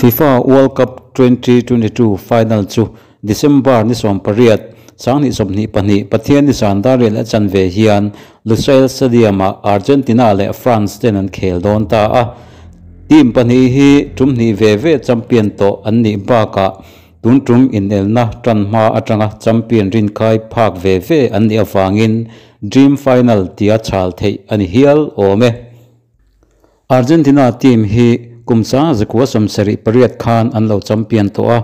FIFA World Cup 2022 final chu December ni 18, 2022 Pathianni zan dar riat leh chanve hian Lusail Stadium-ah Argentina leh France ten an khel dawn ta a. Team pahnih hi tum hnih ve ve champion tawh an nih bakah tun tum inelna tan hma atanga champion rinkai phak ve ve an nih awangin Dream Final tia chhal theih a ni hial awm e. Argentina team hi kum 1978 khan an lo champion tawh a,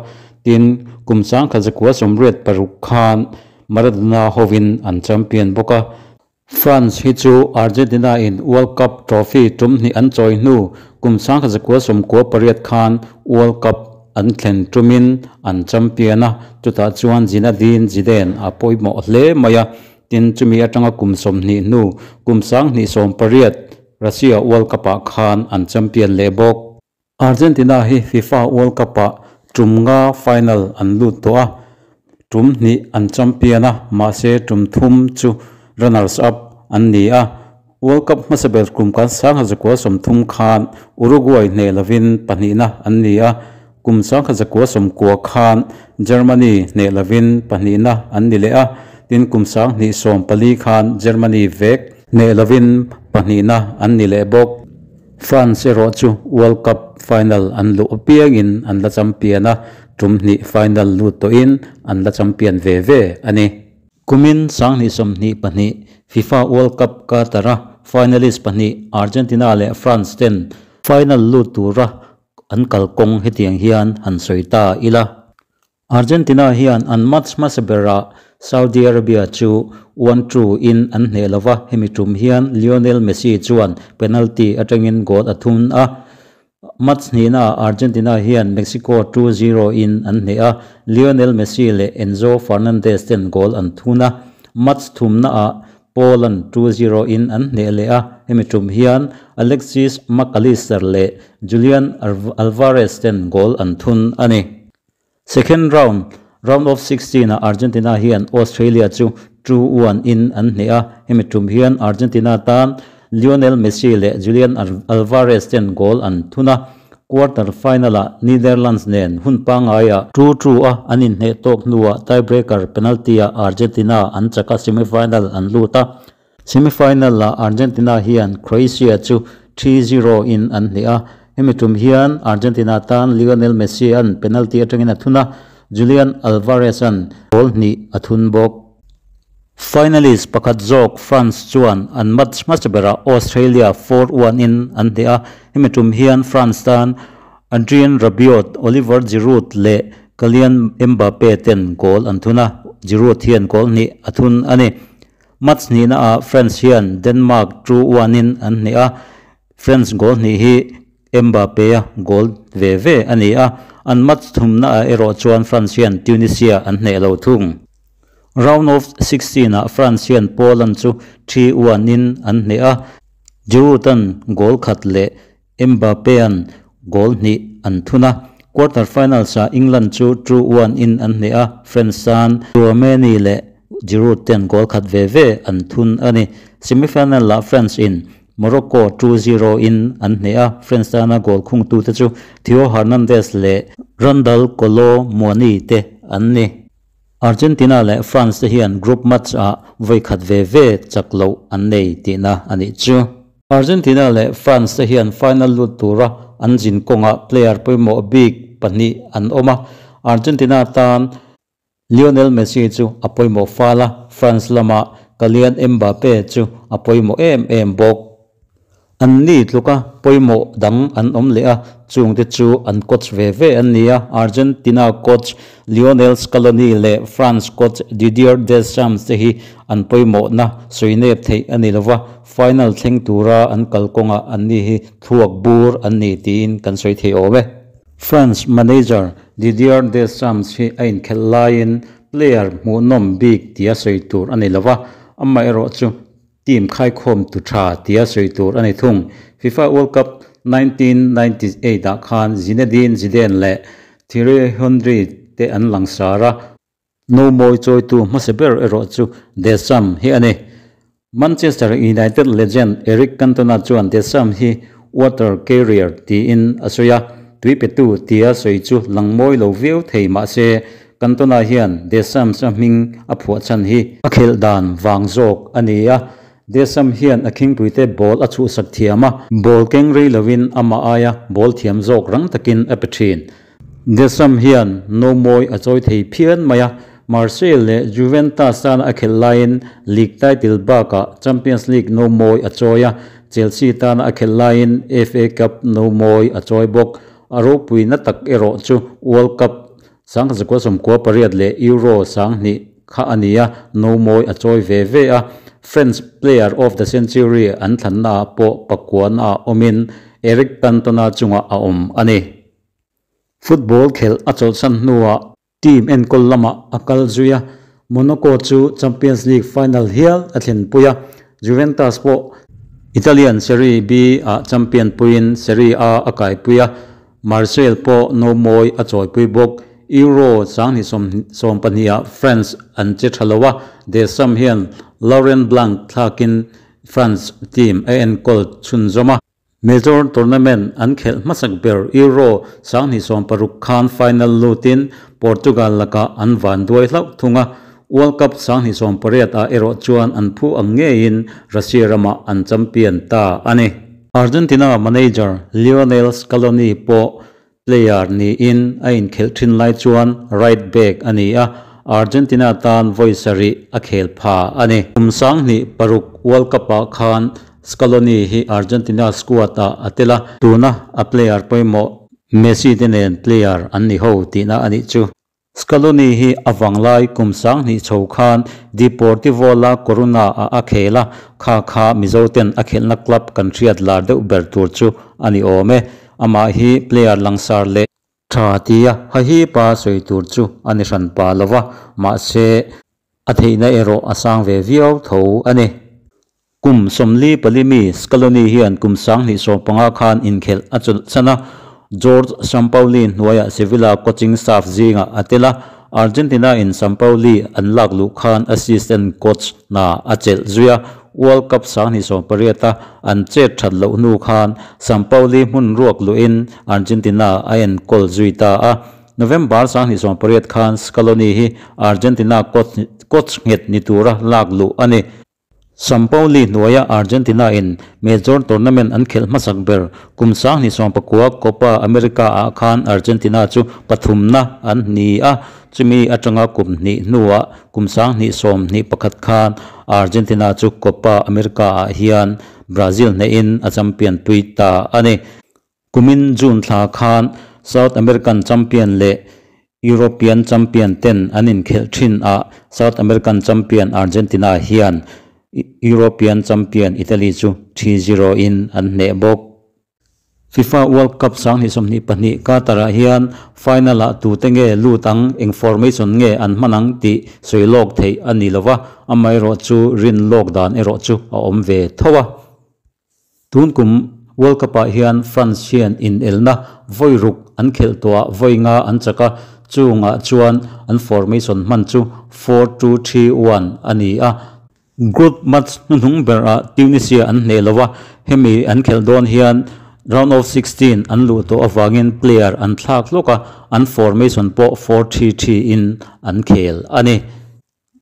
tin kum 1986 khan Maradona hovin an champion bawk a. France hi chu Argentina in World Cup trophy tum hnih an chawi hnu kum 1998 khan World Cup an thlen tumin an champion a, chutah chuan Zinedine Zidane a pawimawh hle mai a, tin chumi atanga kum 20 hnu kum 2018 Russia World Cup-ah khan an champion leh bawk. Argentina hi FIFA World Cup-ah tum nga final an lut tawh a, tum hnih an champion a, mahse tum thum chu runners up an ni a. World Cup hmasabel kum kan 1930 khan Uruguay hne lovin pahnihna an ni a, kum 1990 khan Germany hne lovin pahnihna an ni leh a, tin kum 2014 khan Germany vek hne lovin pahnihna an ni leh bawk. France erawh chu World Cup final an luh apiangin an la champion a, tum hnih final lut tawhin an la champion ve ve a ni. Kumin 2022 FIFA World Cup Qatar-a finalist pahnih Argentina leh France ten final lut tura an kalkawng hetiang hian han sawi ta ila. Argentina hian an match hmasabera Saudi Arabia chu 1-2 in an hne lova, hemi tum hian Lionel Messi chuan penalty atangin goal a thun a. Match hnihna Argentina hian Mexico 2-0 in an hne a, Lionel Messi leh Enzo Fernandez ten goal an thun a. Match thumna a Poland 2-0 in an hne leh a, hemi tum hian Alexis McAllister leh Julian Alvarez ten goal an thun ani. Second round, round of 16 a Argentina hian Australia chu 2-1 in an hne a, hemi tum hian Argentina tan Lionel Messi leh Julian Alvarez ten goal an thun a. Quarter final a Netherlands nen hun pangaia 2-2 a an in hne tawk hnuah tiebreaker penalty a Argentina an chaka semifinal an lut a. Semifinal a Argentina hian Croatia chu 3-0 in an hne a, hemi tum hian Argentina tan Lionel Messi an penalty atangin a thun a, Julian Alvarez an goal hnih a thun bawk. Finalist pakhat zawk France chuan an match hmasabera Australia 4-1 in an hne a, hemi tum hian France tan Adrien Rabiot, Oliver Giroud leh Kylian Mbappe ten goal an thun a, Giroud hian goal hnih a thun ani. Match hnihna a France hian Denmark 2-1 in an hne a, France goal hnih hi Mbappe a goal ve ve ani a, an match thumna a erawh chuan France hian Tunisia an hne lo thung. Round of 16 a France hian Poland chu 3-1 in an hne a, Giroud an goal khat leh Mbappe an goal hnih an thun a. Quarter finals a England chu 2-1 in an hne a, France tan Tchouameni leh Giroud ten goal khat ve ve an thun ani. Semifinal la France in Morocco 2-0 in an hne a, France tana goal khung tu te chu Theo Hernandez leh Randal Kolo Muani te an ni. Argentina leh France te hian group match a voi khat ve ve chak lo an nei tihna ani chu. Argentina leh France te hian final lut tura an jin kawnga player pawimawh bik pahnih an awm a. Argentina tan Lionel Messi chu a pawimawh fal a, France lama Kylian Mbappe chu a pawimawh em em bawk. An ni tluka pawimawh dang an awm leh a, chung te chu an coach ve ve an ni a. Argentina coach Lionel Scaloni leh France coach Didier Deschamps te hi an pawimawh na sawi nep theih ani lova, final thleng tura an kalkawnga an ni hi thluak bur an ni tiin kan sawi thei awm e. France manager Didier Deschamps hi a inkhelh laiin player hmuhnawm bik tia sawi tur ani lova, amah erawh chu team khaikhawm tu tha tia sawi tur ani thung. FIFA World Cup 1998 ah khan Zinedine Zidane leh Thierry Henry te an langsar a, no mawi chawi tu hmasaber erawh chu Deschamps hi ani. Manchester United legend Eric Cantona chuan Deschamps hi water carrier tiin a sawi a. Tui petu tia sawi chu lang mawi lo viau thei mah se, Cantona hian Deschamps-a hming a phuah chhan hi a khelh dan vang zawk a ni a. Deschamps hian a khingpuite ball a chhuhsak thiam a, ball keng rei lovin amah aia ball thiam zawk rang takin a pe thin. Deschamps hian no mawi a chawi thei phian mai a, Marseille leh Juventus tana a khelh laiin league title bakah Champions League no mawi a chawi a, Chelsea tana a khelh laiin FA Cup no mawi a chawi bawk. A ropuina tak erawh chu World Cup 1998 leh Euro 2000 kha a ni a, no mawi a chawi ve ve a. French Player of the Century an thlannaah pawh pakuana ah awmin Eric Cantona chungah a awm a ni. Football khelh a chawlhsan hnuah Team enkawl lamah a kal zui a, Monaco chu Champions League final hial a thlenpui a, Juventus pawh Italian Serie B ah champion puiin Serie A a kaipui a, Marseille pawh no mawi a chawipui bawk. Euro 2020 ah France an che tha lo a, Deschamps hian Laurent Blanc thlakin France team a enkawl chhunzawm a. Major tournament an khelh hmasak ber Euro 2016 khan final lutin Portugal lakah an van duai hlauh thung a, World Cup 2018 ah erawh chuan an phu ang ngeiin Russia ramah an champion ta a ni. Argentina manager Lionel Scaloni pawh player niin a inkhelh thin lai chuan right back a ni a, Argentina tan vawi sarih a khel pha a ni. Kum 2006 World Cup-ah khan Scaloni hi Argentina squad-ah a tel a, tuna a player pawimawh Messi te nen player an ni ho tihna a nih chu. Scaloni hi a vanglai kum 2000 chho khan Deportivo La Coruna-ah a khel a, kha kha Mizo ten a khelhna club kan hriat lar deuh ber tur chu a ni awm e. Amah hi player langsar leh tha tia hahi pa sawi tur chu a ni hran pa lo va, mahse a theihna erawh a sang ve viau tho a ni. Kum 44 mi Scaloni hian kum 2015 khan inkhelh a chawlhsan a, Jorge Sampaoli hnuaiah Sevilla coaching staff zingah a tel a, Argentina in Sampaoli an lak luh khan assistant coach hna a chelh zui a, World Cup 2018 a an chet that loh hnu khan Sampaoli hmun ruak luhin Argentina a enkawl zui ta a. November 2018 khan Scaloni hi Argentina coach nghet ni tura lak luh a ni. Sampaoli hnuaia Argentina in major tournament an khelh hmasak ber kum 2019 Copa America ah khan Argentina chu pathumna an ni a, chumi atanga kum hnih hnuah kum 2021 khan Argentina chu Copa America ah hian Brazil hnehin a champion pui ta a ni. Kumin June thla khan South American champion leh European champion ten an inkhelh thin a, South American champion Argentina hian European champion Italy chu 3-0 in an hneh bawk. FIFA World Cup 2022 Qatar-ah hian final-ah tute nge lut ang, eng formation nge an hman ang tih sawi lawk theih a ni lova, amaherawh chu rin lawk dan erawh chu a awm ve tho a. Tun kum World Cup-ah hian France hian inelna vawi ruk an khelh tawhah vawi nga an chak a, chungah chuan an formation hman chu 4-2-3-1 a ni a. Group match hnuhnung berah Tunisia an hneh lo a, hemi an khelh dawn hian round of 16 an luh tawh avangin player an thlak hlawk a, an formation pawh 4-3-3 in an khel a ni.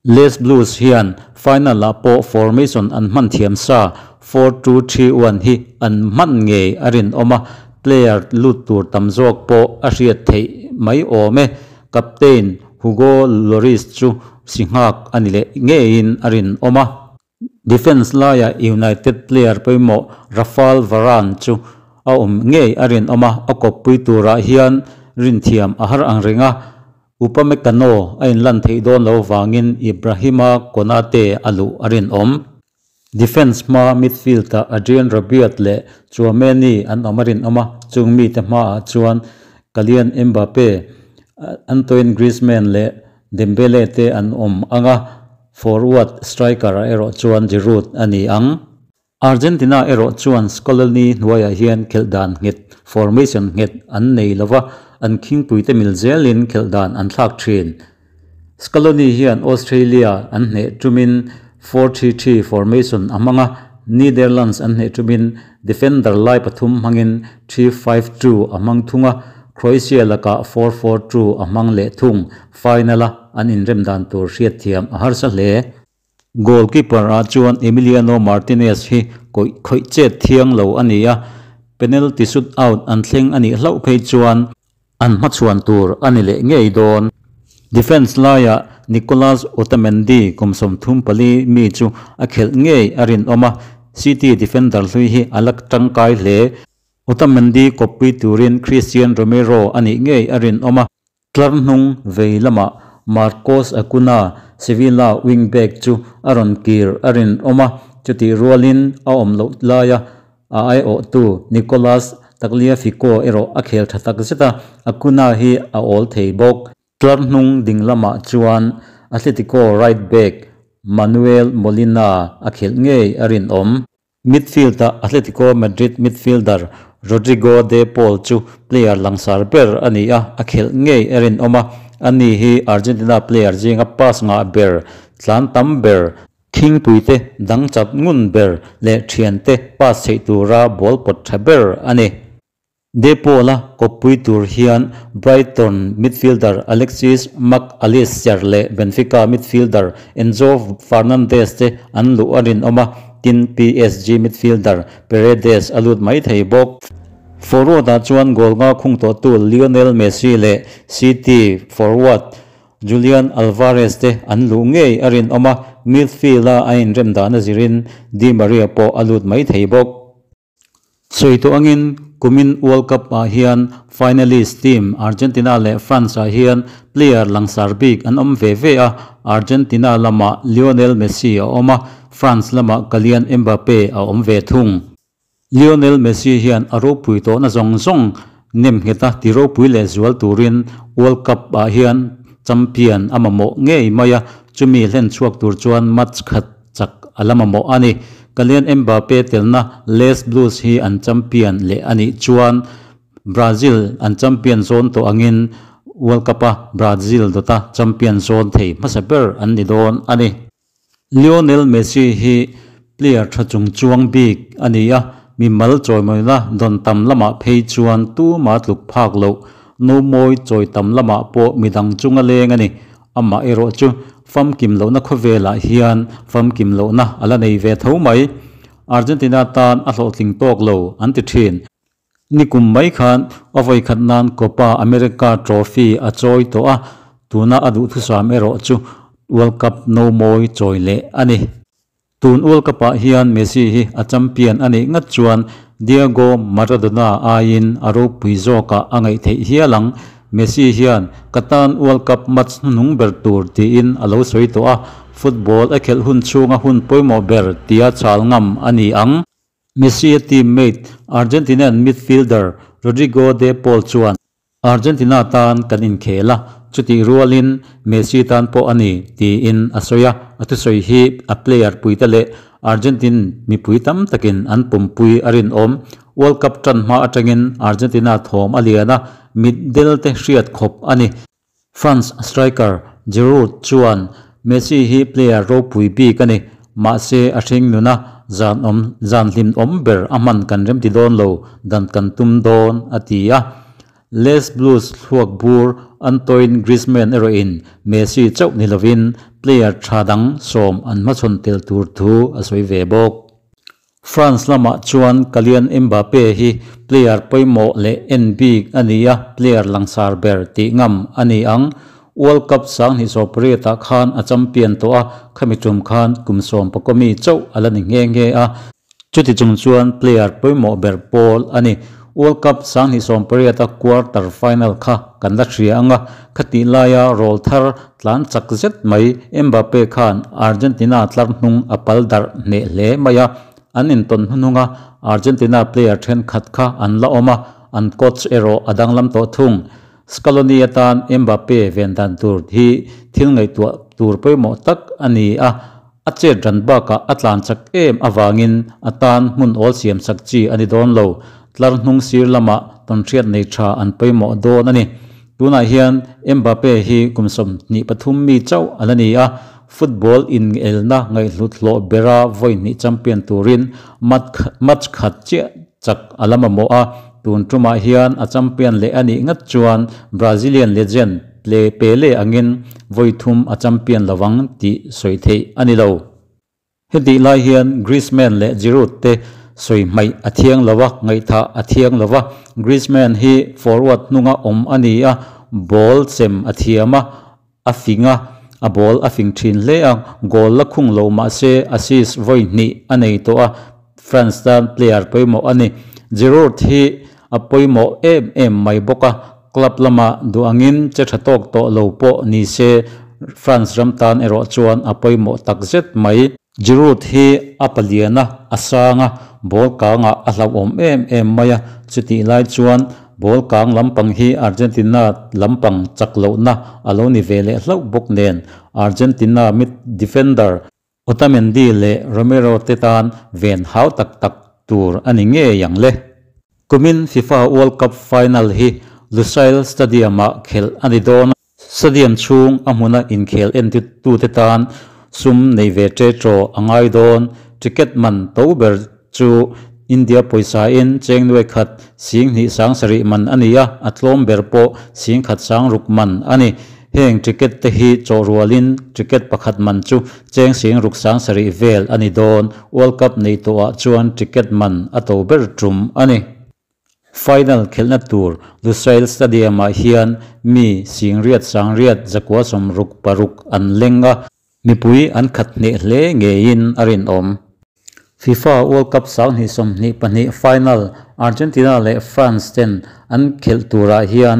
Les Blues hian final-ah pawh formation an hman thiam sa 4-2-3-1 hi an hman ngei a rinawm a, player lut tur tam zawk pawh a hriat theih mai awm e. Captain Hugo Lloris chu si nghak a ni leh ngeiin a rinawm a. Defence laiah United player pawimawh Raphael Varane chu a awm ngei a rinawm a, a kawppui turah hian rinthiam a har ang reng a, Upamecano a inlan theih dawn lo vangin Ibrahima Konate a luh a rinawm. Defence hma midfield-ah Adrien Rabiot leh Tchouameni an awm a rinawm a, chung mite hmaah chuan Kylian Mbappe, Antoine Griezmann leh Dembele te an awm ang a, forward striker-ah erawh chuan Giroud a ni ang. Argentina erawh chuan Scaloni hnuaiah hian khelh dan nghet, formation nghet an nei lova, an khingpuite mil zelin khelh dan an thlak thin. Scaloni hian Australia an hneh tumin 4-3-3 formation a hmang a, Netherlands an hneh tumin Defender lai pathum hmangin 3-5-2 a hmang thung a, Croatia lakah 4-4-2 a hmang leh thung. Final-a an inrem dan tur hriatthiam a harsa hle. Goalkeeper ah chuan Emiliano Martinez hi khawih chet thiang lo a ni a, penalty shootout an thleng a nih hlauh phei chuan an hmachhuan tur a ni leh ngei dawn. Defence laiah Nicolas Otamendi kum 34 mi chu a khelh ngei a rinawm a, City defender hlui hi a la tangkai hle. Otamendi kawppui turin Cristian Romero a nih ngei a rinawm a. Tlar hnung vei lamah Marcos Acuna, Sevilla wing-back chu a rawn kir a rinawm a, chutih rualin a awm loh laia a aiawhtu Nicolas Tagliafico erawh a khel tha tak zet a, Acuna hi a awl thei bawk. Tlar hnung ding lamah chuan Atletico right-back Manuel Molina a khelh ngei a rinawm. Midfield-ah Atletico Madrid midfielder Rodrigo De Paul chu player langsar ber a ni a, a khelh ngei a rinawm a. Ani hi Argentina player zinga pass ngah ber, tlan tam ber, khingpuite dang chat ngun ber leh thiante pass theih tura ball pawt tha ber a ni. De Paul-a kawppui tur hian Brighton midfielder Alexis Mac Allister leh Benfica midfielder Enzo Fernandez te an luh a rinawm a, tin PSG midfielder Paredes a lut mai thei bawk. Forward-ah chuan goal nga khung tawhtu Lionel Messi leh City forward Julian Alvarez te an luh ngei a rinawm a, midfield-a a inrem dan a zirin Di Maria pawh a lut mai thei bawk. Sawi tawh angin kumin World Cup ah hian finalist team Argentina leh France ah hian player langsar bik an awm ve ve a, Argentina lamah Lionel Messi a awm a, France lamah Kylian Mbappe a awm ve thung. Lionel Messi hian a ropui tawhna zawng zawng nem nghet a ti ropui leh zual turin World Cup ah hian champion a mamawh ngei mai a, chumi hlen chhuak tur chuan match khat chak a la mamawh a ni. Kylian Mbappe telna Les Blues hi an champion leh a nih chuan Brazil an champion zawn tawh angin World Cup-a Brazil dawta champion zawn thei hmasa ber an ni dawn a ni. Lionel Messi hi player tha chung chuang bik a ni a, mimal chawimawina dawn tam lamah phei chuan tuma tluk phak loh, no mawi chawi tam lamah pawh midang chunga leng a ni. Amah erawh chu famkim lohna khawvelah hian famkim lohna a la nei ve tho mai. Argentina tan a hlawhtling tawk lo an ti thin. Nikum mai khan a vawi khat nan Copa America trophy a chawi tawh a, tuna a duhthusam erawh chu World Cup no mawi chawi leh a ni. Tun World Cup-ah hian Messi hi a champion a nih ngat chuan Diego Maradona aiin a ropui zawkah a ngaih theih hial ang. Messi hian ka tan World Cup match hnuhnung ber tur tiin a lo sawi tawh a, football a khelh hun chhunga hun pawimawh ber tia chhal ngam a ni ang. Messi-a teammate Argentinian midfielder Rodrigo De Paul chuan, Argentina tan kan inkhel a, chutih rualin Messi tan pawh a ni, tiin a sawi a. A thusawi hi a player puite leh Argentine mipui tam takin an pawmpui a rinawm. World Cup tan hma atangin Argentina thawm a lian a, mitdel te hriat khawp a ni. France striker Giroud chuan Messi hi player ropui bik a ni, mahse a hring nuna zan awm zan hlim awm ber a hman kan remti dawn lo, dan kan tum dawn, a ti a. Les Blues thluak bur Antoine Griezmann erawhin Messi chauh ni lovin player tha dang sawm an hmachhawn tel tur thu a sawi ve bawk. France lamah chuan Kylian Mbappe hi player pawimawh leh en bik a ni a, player langsar ber tih ngam a ni ang. World Cup 2018 ah khan a champion tawh a, khami tum khan kum 14 mi chauh a la ni nghe nghe a. Chuti chung chuan player pawimawh ber pawl a ni. World Cup 2018 a quarter final kha kan la hria anga, khatih laia rawl thar tlan chak zet mai Mbappe khan Argentina tlar hnung a pal darh hneh hle mai a, an intawn hnuhnunga Argentina player thenkhat kha an la awm a, an coach erawh a danglam tawh thung. Scaloni atan Mbappe ven dan tur hi thil ngaihtuah tur pawimawh tak a ni a, a chet ran bakah a tlan chak em avangin a tan hmun awl siam sak chi a ni dawn lo. Tlar hnung sir lamah tawnhriat nei tha an pawimawh dawn a ni. Tunah hian Mbappe hi kum 23 mi chauh a la ni a, football inelna ngaihhlut hlawh bera vawi hnih champion turin match khat chiah chak a la mamawh a, tun tumah hian a champion leh a nih ngat chuan Brazilian legend Pele angin vawi thum a champion lovang tih sawi theih a ni lo. Hetih lai hian Griezmann leh Giroud te sawi hmaih a thiang lo a, ngaihthah a thiang lo va. Griezmann hi forward hnunga awm a ni a, ball chem a thiam a, a fing a, a ball a fing thin hle a, goal la khung lo mah se assist vawi hnih a nei tawh a, France tan player pawimawh a ni. Giroud hi a pawimawh em em mai bawk a, club lamah duh angin che tha tawk tawh lo pawh ni se France ram tan erawh chuan a pawimawh tak zet mai. Giroud hi a palian a, a sang a, ball kangah a hlauhawm em em mai a, chutih lai chuan ball kang lampang hi Argentina lampang chak lohna a lo ni ve leh hlauh bawk nen Argentina mid defender Otamendi leh Romero te tan ven hau tak tak tur a ni ngei ang le. Kumin FIFA World Cup final hi Lusail Stadium-ah khelh a ni dawn a. Stadium chhung a hmuna inkhel entitute tan sum nei ve ṭe ṭaw a ngai dawn. Ticket man to ber chu India pawisa-in cheng nuai khat sing hnih sang sarih man a ni a, a tlawm ber pawh sing khat sang ruk man a ni. Heng ticket te hi chawh rualin ticket pakhat man chu cheng sing ruk sang sarih vel a ni dawn. World Cup neih tawhah chuan ticket man a to ber ṭum a ni. Final khelhna tur Lusail Stadium-ah hian mi singriat sangriat zakua sawmruk paruk an leng a, mipui an khat hneh hle ngeiin a rinawm. FIFA World Cup 2022 final Argentina leh France ten an khelh turah hian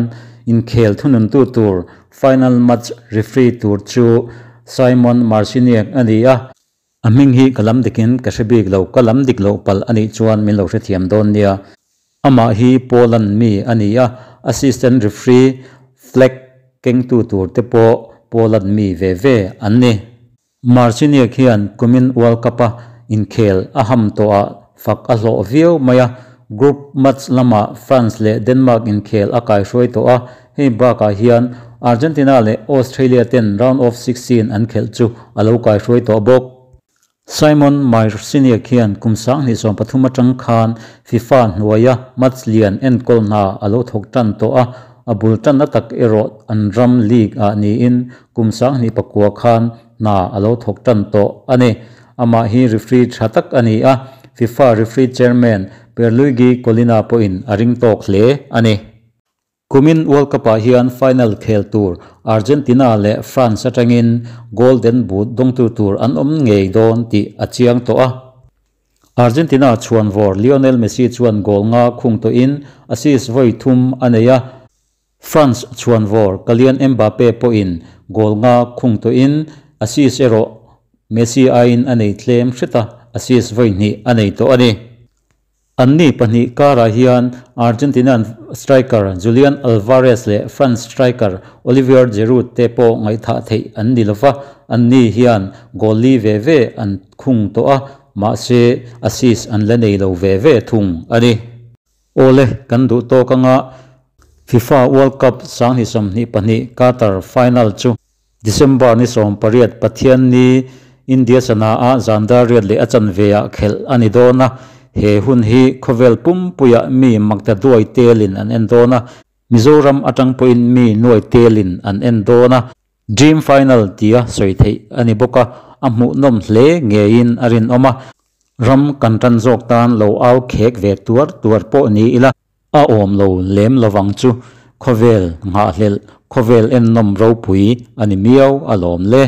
inkhel thununtu tur final match referee tur chu Simon Marciniak a ni a. A hming hi ka lam dikin ka hre bik lo, ka lam dik loh palh a nih chuan min lo hrethiam dawn nia. Amah hi Poland mi a ni a, assistant referee flag kengtu tur te pawh Poland mi ve ve an ni. Marciniak hian kumin World Cup-a inkhel a ham tawhah fak a hlawh viau mai a, group match lamah France leh Denmark inkhel a kaihruai tawh a, hei bakah hian Argentina leh Australia ten round of 16 an khelh chu a lo kaihruai tawh bawk. Simon Marciniak hian kum 2013 atang khan FIFA hnuaia match lian enkawl hna a lo thawk tan tawh a, a bul tanna tak erawh an ram league ah niin kum 2009 khan hna a lo thawk tan tawh a ni. Amah hi referee tha tak a ni a, FIFA referee chairman Pierluigi Collina pawhin a ring tawk hle a ni. Kumin World Cup-ah hian final khel tur Argentina leh France atangin Golden Boot dawngtu tur an awm ngei dawn tih a chiang tawh a. Argentina chhuanvawr Lionel Messi chuan goal nga khung tawhin assist vawi thum a nei a, France chhuanvawr Kylian Mbappe pawhin goal nga khung tawhin assist erawh Messi aiin a nei tlem hret a, assist vawi hnih a nei tawh a ni. Anni pahnih karah hian Argentinian striker Julian Alvarez leh France striker Olivier Giroud te pawh ngaihthah theih an ni lova, anni hian goal li ve ve an khung tawh a, mahse assist an la nei lo ve ve thung a ni. Awle, kan duh tawk anga FIFA World Cup 2022 Qatar final chu December ni 18 Pathianni India sana a zandar riat leh a chanve ah khelh a ni dawn a, he hun hi khawvel pumpuiah mi makta duai telin an en dawn a, Mizoram atang pawhin mi nuai telin an en dawn a, Dream Final tia sawi theih a ni bawk a, a hmuhnawm hle ngeiin a rinawm a, ram kan tan zawk tan lo au khek ve tuar tuar pawh ni ila. A awm lo lem lovang chu khawvel nghahhlelh, khawvel ennawm ropui a ni miau alawm le.